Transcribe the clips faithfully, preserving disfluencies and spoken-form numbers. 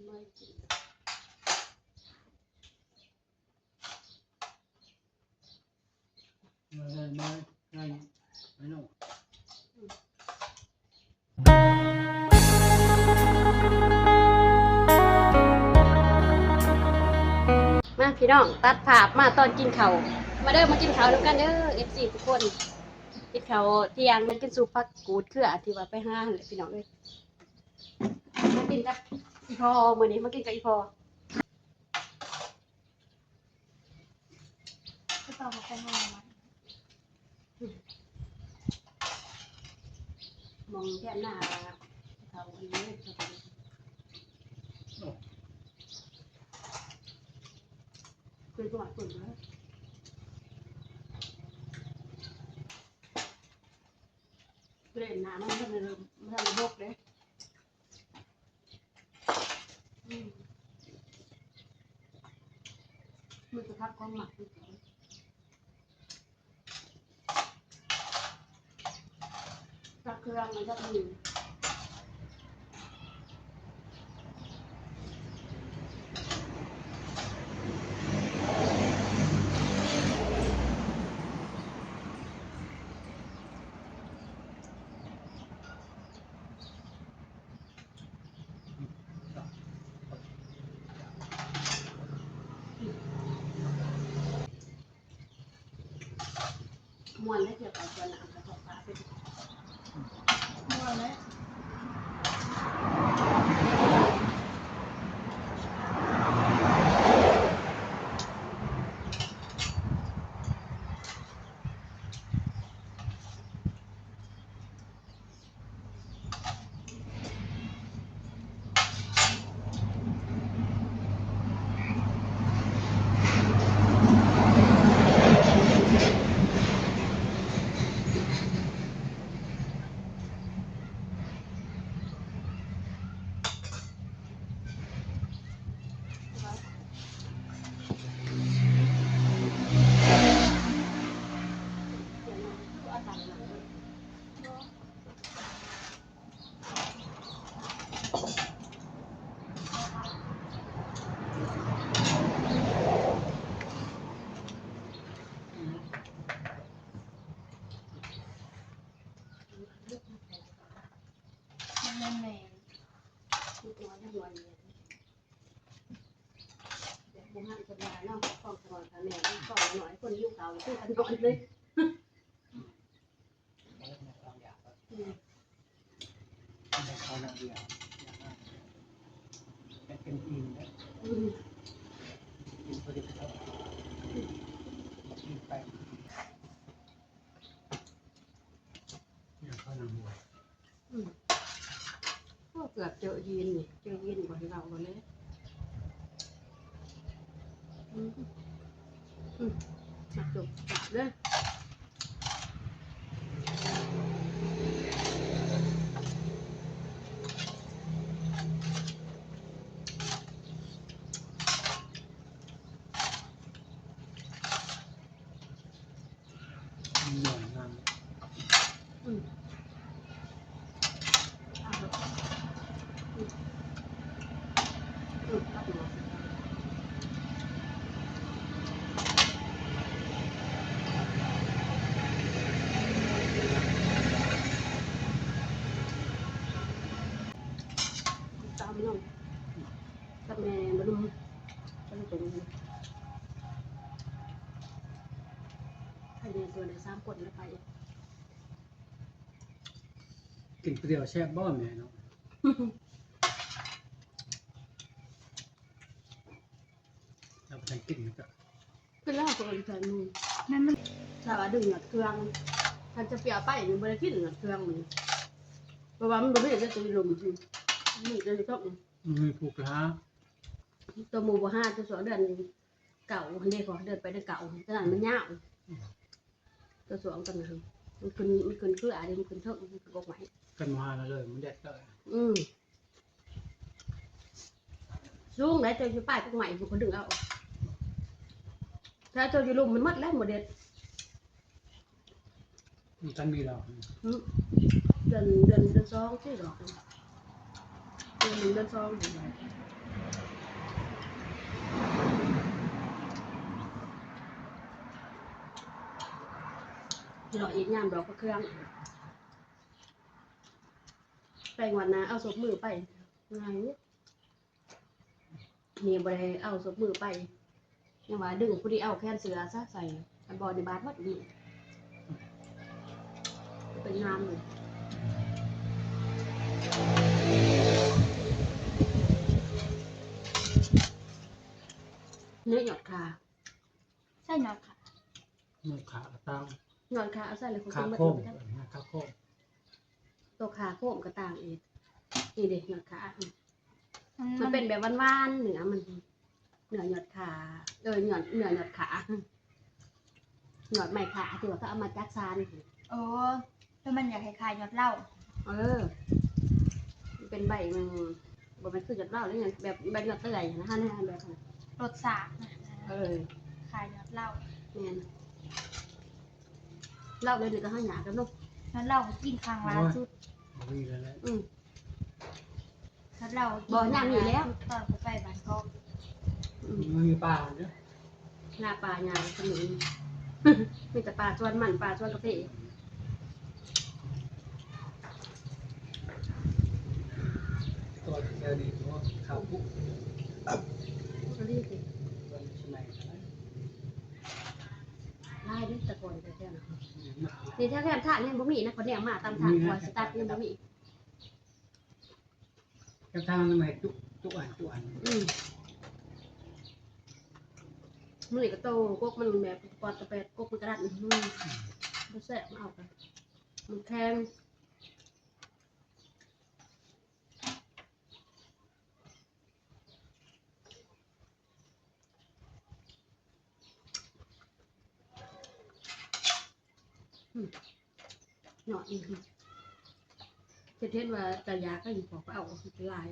ไม่กิน มาเลยมาเลยมาลูก มาพี่น้อง ตัดภาพมาตอนกินข้าว มาเด้อ มากินข้าวนำกันเด้อ เอฟซี ทุกคน กินข้าวเที่ยง มากินซุปผักกูดเครือที่ว่าไปหาหั่นแหละพี่น้องเอ้ย มากินกับอีพ่อ มื้อนี้มากินกับอีพ่อ ก็ต้องมาแต่งงานมา มองแค่หน้าเขาอันนี้ คือตัวคนนะ เล่นน้ำมันมันมันบกเลย อืม มันจะพักความหมักอยู่ก่อน กับเครื่องมันก็มี ม่วนได้เกี่ยวกับตัวหนังกระทบปลาเป็น ม่วนเลย มันแม่น ลูกน้อยทั้งวันเนี่ย เด็กบุ้งหันสบายเนาะ ของสบายกับแม่ ของน้อย คนอยู่เขา คือกันนอนเลย อืม เขานั่งเดียว เป็นอิ่มนะ อืม กินพอดี กินไป เนี่ยเขานั่งหัว อืม โอ้ เกือบเจอยีนนี่ เจอยีนบ่ให้เว้ากันเลย อืม อืม จับจบจับเลย หน่อยงาม อืม อืม อืม ตามลง กับแม่บ่รู้ บ่รู้ตรงนี้ ใครเรียนตัวไหนสามคนแล้วไป กินผู้เดียวแซ่บบ่แม่เนาะ เอาไปกินมันก็ คือลาวก็เอิ้นใส่หมู่ นั่นมัน ถ้าว่าดึงหนวดเครื่อง คันจะเปียไปนี่บ่ได้กินหนวดเครื่องมัน เพราะว่ามันบ่มีแต่ตัวลม มันจะต้อง มันมีผูกหา ตัวหมู่บ่หา ตัวสองเดือนเก่า เด้ พอเดือนไปเดือนเก่า ตอนนั้นมันยาว อืม ตัวสองตอนนั้น มันขึ้น มันขึ้นคืออันนี้ มันขึ้นเทิง มันขึ้นกกไม้ กันมาแล้วเลย มันแดดก็ อืม สูงไหนเจ้าอยู่ป้ายกกไม้ มันก็ดึงเอา ถ้าเจ้าอยู่ลุ่มมันหมดแล้ว หมดเด็ด มันกันมีดอก อืม เดือน เดือน เดือนสองที่ดอก เดือนหนึ่ง เดือนสอง รออีกงานดอกกระเครื่อง ไปงวดหน้าเอาศพมือไป งานนี้ นี่บ่ได้เอาศพมือไป ยังว่าดึงผู้ที่เอาแขนเสื้อซะใส่ อันบ่ได้บาดหมดนี่ เป็นงามเลย เนื้อหยอดขา ใช่หยอดขา หยอดขาตั้ง หยอดขาเอาใส่เลย ขา ของ โค้ง กินบ่ได้ ขาโค้ง ตัวขาโค้งก็ต่างอีก นี่เด้ หยอดขา มัน มันเป็นแบบหวานๆ เนื้อมัน เนื้อหยอดขา เออ หยอด เนื้อหยอดขา หยอดไม้ขาที่ว่าเขาเอามาจากซาน โอ้ แล้วมันอยากคล้ายๆหยอดเหล้า เออ มันเป็นใบมัน บ่แม่นคือหยอดเหล้าเลย แบบใบหยอดเตื้อยนะฮะ เนี่ยแบบ รสชาตินะ เออ คล้ายหยอดเหล้า แม่น เหล้าเดี๋ยวนี้ก็หายากแล้วเนาะ หยอดเหล้าก็กินครั้งล่าสุด โอ้ย บ่มีแล้วแหละ อืม หยอดเหล้าก็กิน บ่ ย่างนี้แล้ว ตอนเขาไปบ้านกอก อืม มันมีปลาเด้อ หน้าปลาย่างขนุน มีแต่ปลาสวนมัน ปลาสวนกาแฟ ตัวเดียวนี่ตัวข้าวปุ๊บ ก็รีบสิ วันสมัยนะ หลายเด้อ แต่ก่อนแต่แก่นะ นี่ถ้าแคมทางยังบ่มีนะ คนแนวมาตามทาง มีนะ กว่าสิตัดยังบ่มี แคมทางมันมาให้จุ จุอัน จุอัน อืม มันนี่ก็โต กกมันแบบปอดกระแปด กกมันกระดัน อืม บ่แซ่บ มาเอากัน มันแข็ง อืม หน่อย อืม เฮ็ดเห็นว่าแต่ยาก็อยู่ของเอาหลาย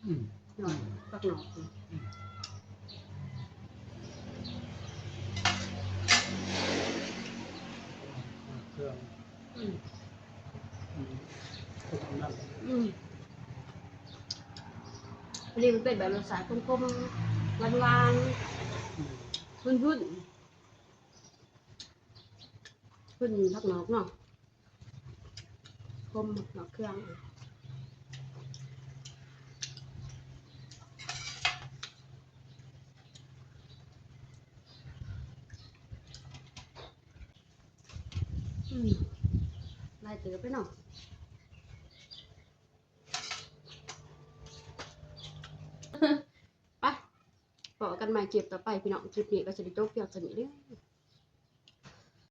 อืม หน่อย อืม ปักหนอก อืม อืม เครื่อง อืม อืม อืม อันนี้มันเป็นแบบรสชาติขมๆ หวานๆ อืม ขึ้นๆ ขึ้นผักหนอกเนาะ ขมผักหนอกเครื่อง อืม หลายเติบไปเนาะ ไป พ้อกันใหม่คลิปต่อไปพี่น้อง คลิปนี้ก็สิได้จบเพียงเท่านี้เด้อ